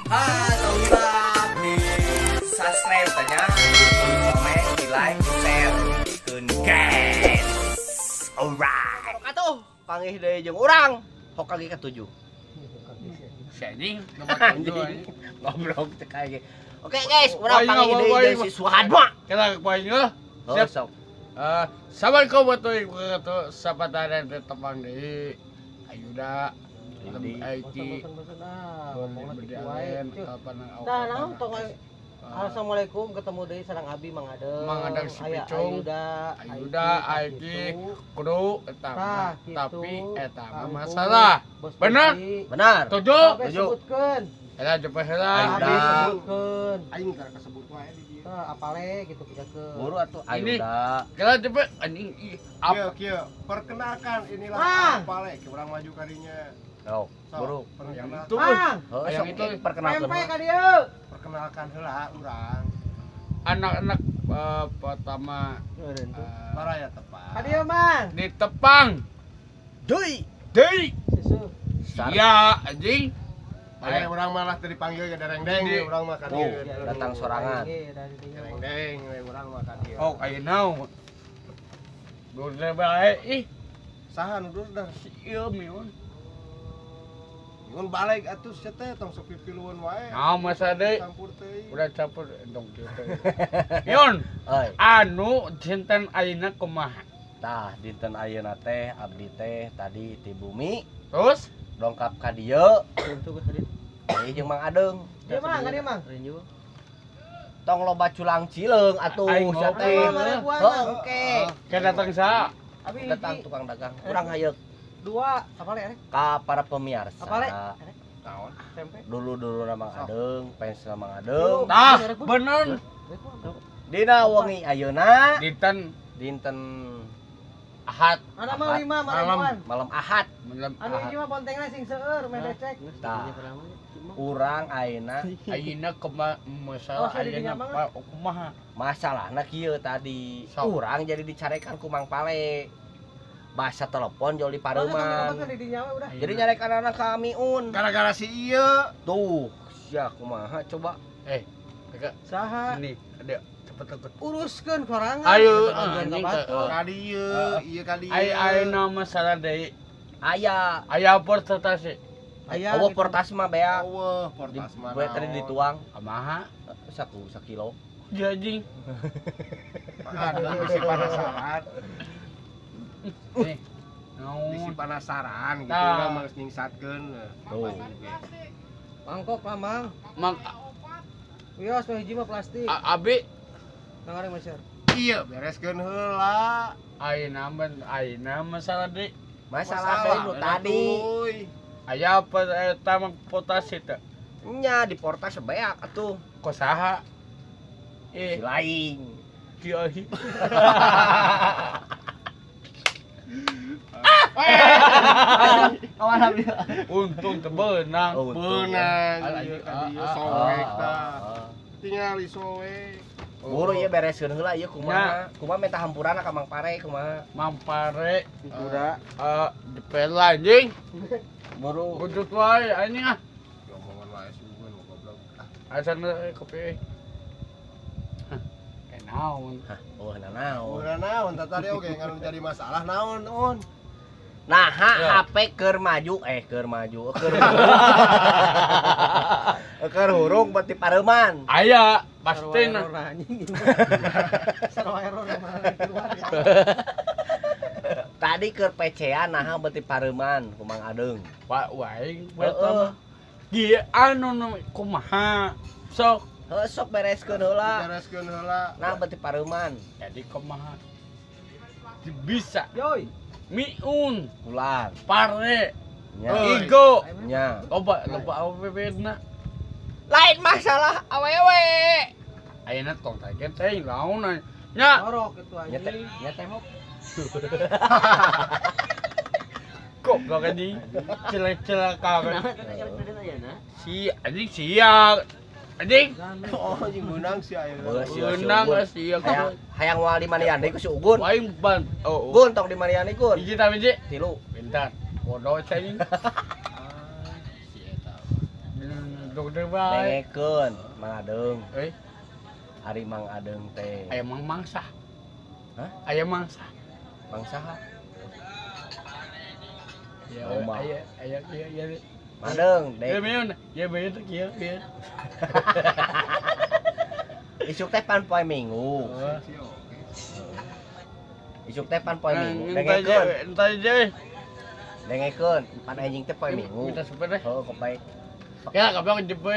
Tong hilap di subscribe tanya, di komen, di like, di share. Keun guys. Alright. Atuh, panggih deui jeung urang. Hokage ka-7. Si anjing nomor 7. Goblok cek aing. Oke guys, urang panggih deui jeung si Suhadma. Kita poin heula. Siap. Sok. Assalamualaikum warahmatullahi wabarakatuh. Sapataran tepang deui. Ayuda IT. Nah, naon tong. Assalamualaikum, ketemu deui sareng Abi Mang Adeng. Mang Adeng si Picung. Ayuda Aiki kudu eta tapi eta mah masalah. Benar? Benar. Tujuh. Sebutkeun. Eta jepeh heula. Ayuda. Sebutkeun. Aing tara kasebut wae di dieu. Tah apale gitu pijakeun. Buru atuh Ayuda. Kela jepeh anjing ih. Kieu kieu, perkenalkan inilah apale ke urang maju kadinya. Oh, buru. Perkenalkan. Yang itu perkenalkan. Pempek ka dieu. Perkenalkan heula urang. Anak-anak pertama Baraya Tepang. Ka dieu Mang. Di Tepang. Deui. Deui. Susu. Sia anjing. Aya urang malah teu dipanggil ke dereng-deng urang mah ka dieu. Datang sorangan. Dereng-deng we urang mah ka dieu. Oh, aya naon? Dulur bae ih. Saha nu dur dah? Si ieu miun. Mun balik atuh sia teh tong sok pipilueun wae. Naon masa deui? Campur teuing. Udah campur entong kieu. Miun. Anu dinten ayeuna kumaha? Tah, dinten ayeuna teh abdi teh tadi ti bumi. Terus dongkap ka dieu. Tuntu tadi. Deui jeung Mang Adeng. Dieu Mang, ka dieu Mang. Tong loba culang cileung atuh sia teh. Heuh, oke. Ke datang saha? Datang tukang dagang. Urang hayeuk. Dua, apa le? Ka para pemirsa. Apa le? Naon? Tempe. Dulu-dulu Mang Adeng, fans Mang Adeng. Tah, bener. Dina wengi ayeuna dinten dinten Ahad. Ana mah 5 malam. Malam Ahad. Malam Anu hiji mah bontengna sing seueur meh becek. Tah. Urang ayeuna ayeuna kumaha masalah ayeuna kumaha? Masalahna kieu tadi. Urang jadi dicarekan ku Mang Pale. Bahasa telepon jauh di pareuman. Jadi nyarekan anak ka Miun. Gara-gara si ieu. Tuh, sia kumaha coba. Saha? Ini, ada cepet-cepet. Uruskeun sorangan. Ayo, anjing ka dieu, ieu ka dieu. Ayeuna masalah deui. Aya. Aya portasi. Aya. Eueuh portas mah bea. Eueuh portas mah. Gue tadi dituang. Kumaha? Saku sakilo. Anjing. Aduh, bisi penasaran. Nih, bisi penasaran gitu urang mah geus ningsatkeun. Tuh. Mangkok lah, Mang. Mang. Wios nu hiji mah plastik. Abi nang meser. Iya, bereskeun heula. Ayeuna mah ayeuna masalah deui. Masalah deui nu tadi. Aya apa eta mah potasi teh? Nya di portas beak atuh. Ko saha? Si lain. Kieu. Untung teu beunang. Beunang ieu ka dieu soek tah. Tingali soek. Buru ieu bereskeun heula ieu kumaha? Kumaha minta hampurana ka Mang Pare kumaha? Mang Pare udah dipela anjing. Buru. Bujut wae anjing ah. Diomongan wae sugan goblok. Acan kopi. Hah, naon? Hah, oh naon. Udah naon tadi oge ngan jadi masalah naon on. Nah, HP keur maju keur maju keur hurung beuti pareuman. Aya, pasti nah. Sarua error mah. Tadi keur PC-an naha beuti pareuman ku Mang Adeng. Wa wae eta mah. Ieu anu kumaha? Sok. Heuh sok bereskeun heula. Bereskeun heula. Nah beuti pareuman. Jadi kumaha? Bisa. Yoi. Miun, pulang, pare, igo, nya. Loba loba awewe-na. Lain masalah awewe. Ayeuna tong teh teh naon nya. Jorok itu anjing. Nya teh mok. Goblok anjing. Celek-celek ka. Si anjing sia. Anjing. Oh, anjing beunang si ayeuna. Beunang sia. Hayang moal di manian deui ku si Ugun. Aing ban. Oh. Gun tong di manian deui Gun. Hiji ta hiji? Tilu. Bentar. Bodoh cai. Si eta. Goblok deui bae. Dengekeun Mang Adeung. Euy, Ari Mang Adeung teh. Aya mang mangsa. Hah? Aya mangsa. Mang saha? Ya, Domba. aya aya kieu ieu. Mang Adeung, Ya deng. beun, ya beun teh kieu kieu. Isuk teh pan poe Minggu. Isuk teh pan poe Minggu. Dengekeun. Entar aja. Dengekeun, pan anjing teh poe Minggu. Minta super deh. Heuh, kebaik. Ya, goblok jepe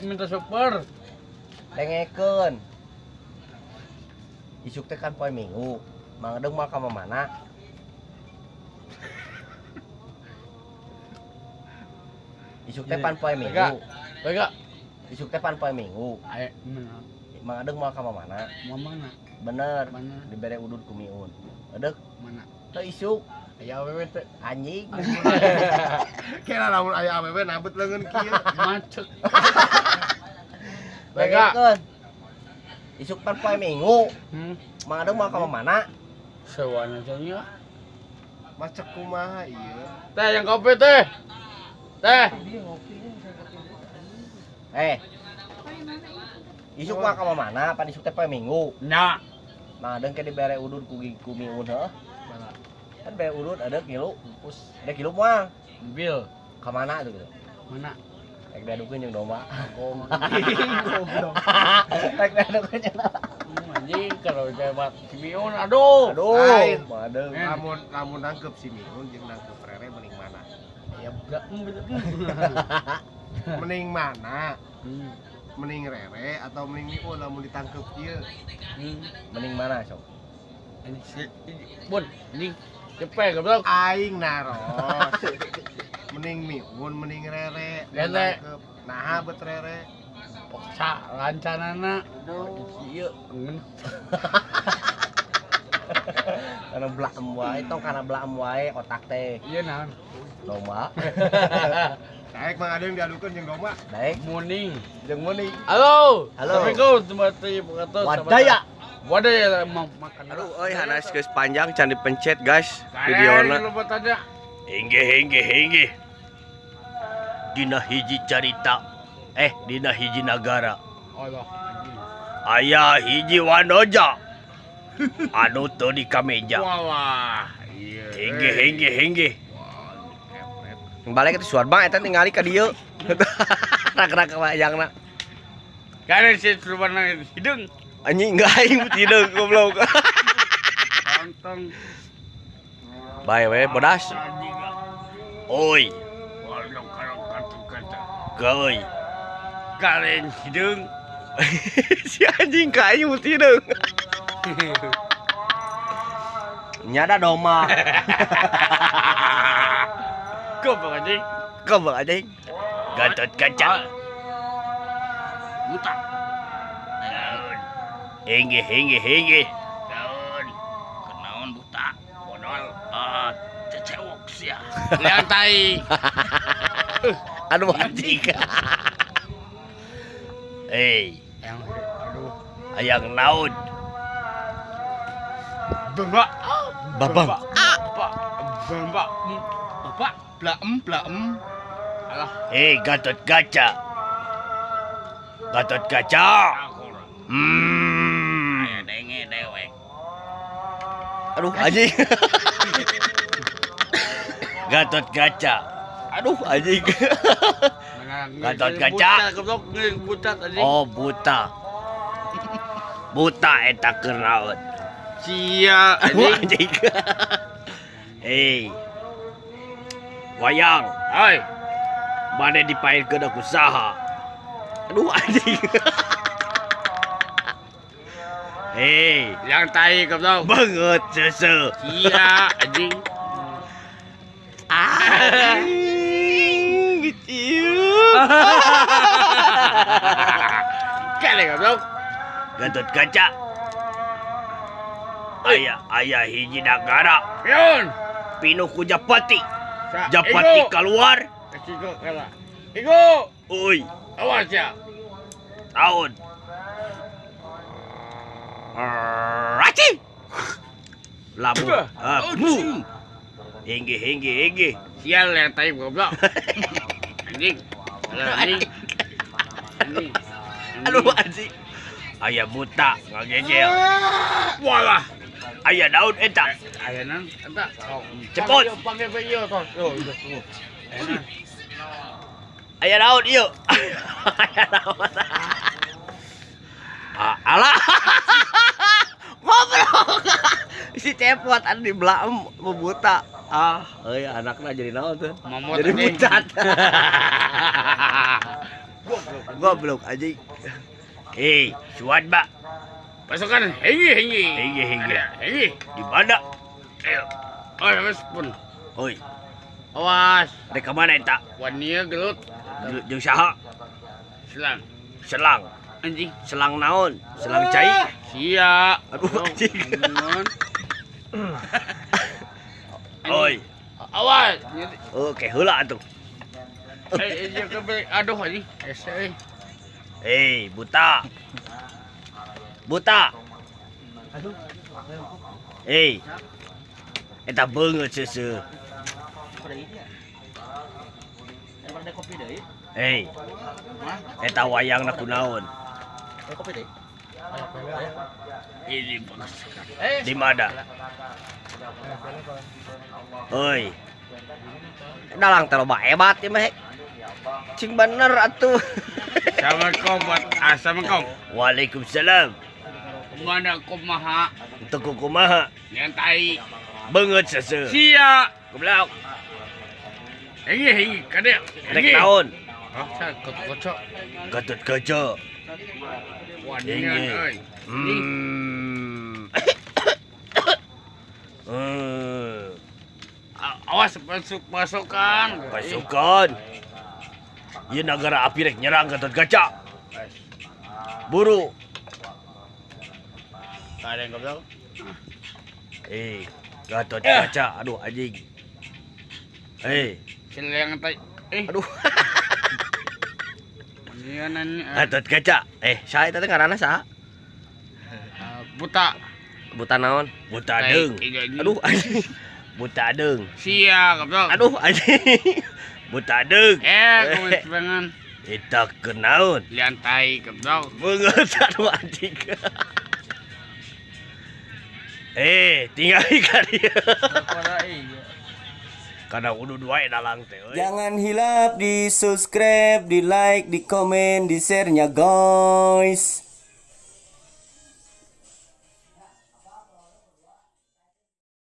minta super. Dengekeun. Isuk teh kan poe Minggu. Mang Adeung moal ka mana? Isuk teh pan poe Minggu. Lega. Isuk teh pan poe Minggu. Aya mana? Mang Adeung moal ka mana? Mau mana? Bener. Mana? Dibere udud ku miun. Edek Mana? teu isuk Aya awewe teh. anjing. Kira lamun aya awewe nabet leungeun kieu. Macet. Lega. Dengekeun. Isuk pan poe Minggu. Hmm. Mang Adeung moal ka mana? Sewana nya. Macet kumaha ieu? Teh yang kopi teh. Teh. Eh. Isuk moal ka mana? Pan isuk teh poe Minggu. Nya. Mang Adeung ke dibere udud ku ku miun heuh. Mana? Kan bere udud edek ngilu. Pupus. Edek ngilu moal. Mobil. Ka mana tuh gitu? Mana? Rek diadukeun jeung domba. Goblok. Rek diadukeun jeung domba. Anjing kalau jabat si Miun aduh. Aduh, Lain. Mang Adeung. Eh. Lamun lamun nangkep si Miun jeung nangkep Rere mending mana? Ya blak. Mending mana? Mending Rere atau mending Miun lamun ditangkep ieu? Mending mana sok? Anjing si Bun, anjing cepe goblok. Aing naros. Mending Miun mending Rere. Rere. Nangkep. Naha bet Rere. Poksa lancanana. Ieu ngeun. Karena belaem wae, tong karena belaem wae otak teh. Ieu naon? Domba. Daek Mang Adeung diadukeun jeung domba. Daek Muning. jeung meuning. Halo. Halo. Assalamualaikum warahmatullahi wabarakatuh. Wadaya. Wadaya mau makan. Aduh euy hanas geus panjang can dipencet guys Videona. Lupa tanya. Inggih inggih inggih. Dina hiji carita. Dina hiji nagara. Allah anjing. Aya hiji wanoja. Anu teu di kameja. Walah. Iya. Inggih inggih inggih. Balik itu suar bang eta tingali ka dieu. Rak-rak wayangna. Kare si surban hidung. Anjing enggak aing hideung goblok. Lontong. Bae we bodas. Oi, geuy. Karen hidung. Si anjing ka aing mesti hideung. Nyada doma. Goblok anjing. Goblok anjing. Gatot Kaca. Buta. Inggih inggih inggih. Daun. Kenaon buta. Bodol. Cecewok sia. Liang tai. Aduh anjing. Hei, Yang aduh. hayang naon? Bambak. Babang. Bapak. Bambak. Bapak. Blaem blaem. Alah. Hei, Gatot Kaca. Gatot Kaca. Denge dewek. Aduh anjing. Gatot Kaca. Aduh anjing. Gatot Kaca. Goblok buta anjing. Oh buta. Buta eta keur naon? Sia Aduh anjing. anjing. Hei. Wayang, Hai. mane dipaenkeun ku saha? Aduh anjing. Hei, Yang tai goblok. banget sese. Sia anjing. Anjing, kecil. Kale goblok. Gatot Kaca. Aya, aya hiji nagara. Pion. Pinuh ku Japati. Sa- Japati Igo. keluar. Igo kala. Igo. Oi, Awas ya. tahun. Raci. Labu. Abu. Inggih, inggih, inggih. Sial yang tai goblok. Anjing. Alah, anjing. Aduh anjing. Aya buta ngagegel. Walah. Aya daun eta. Aya naon eta? Cepot. Aya daun ieu. Aya daun. Alah. Goblok. Si Cepot anu dibelaem buta. Ah, euy anakna jadi naon tuh? Jadi butat. Goblok anjing. Eh, suan, Pak. Pasukan hengi hengi. Hengi hengi. Hengi. Di mana? Ayo. Oh, wes pun. Oi. Awas. Rek ka mana eta? Wania gelut. Jeung saha? Selang. Selang. Anjing. Selang naon? Selang cai? Sia. Aduh anjing. Oi. Awas. Oke, heula atuh. Eh, aduh anjing. Ese. Eh, buta. Buta. Aduh. Eh. Eta beungeut seuseuh. Eh. Eta wayangna kunaon? Ini bagus. Di mana? Oi. Dalang teh loba hebat ieu mah. Cing bener atuh. Assalamualaikum. Assalamualaikum. Waalaikumsalam. Mana kumaha? Teu kumaha? Nyantai. Beungeut seuseuh. Sia. Goblok. Hengi hengi kade. Rek naon? Hah, Gatot Kaca. Gatot Kaca. Wanian euy. Awas pasukan. Pasukan. Ieu nagara api rek nyerang Gatot Kaca. Buru. Ada yang goblok. Eh, Gatot Kaca. Aduh anjing. Eh, seleng tai. Eh. Aduh. Gatot Kaca. Eh, saha eta teh ngaranna saha? Buta. Buta naon? Buta deung. Aduh anjing. Buta deung. Sia goblok. Aduh anjing. Buta deung. Eh, kumaha sebengan. Eta kenaon? Lian tai goblok. Beungeut aduh anjing. Eh, tinggal ka dieu. Karena udah dua dalang teh. Jangan hilap di subscribe, di like, di komen, di share-nya guys.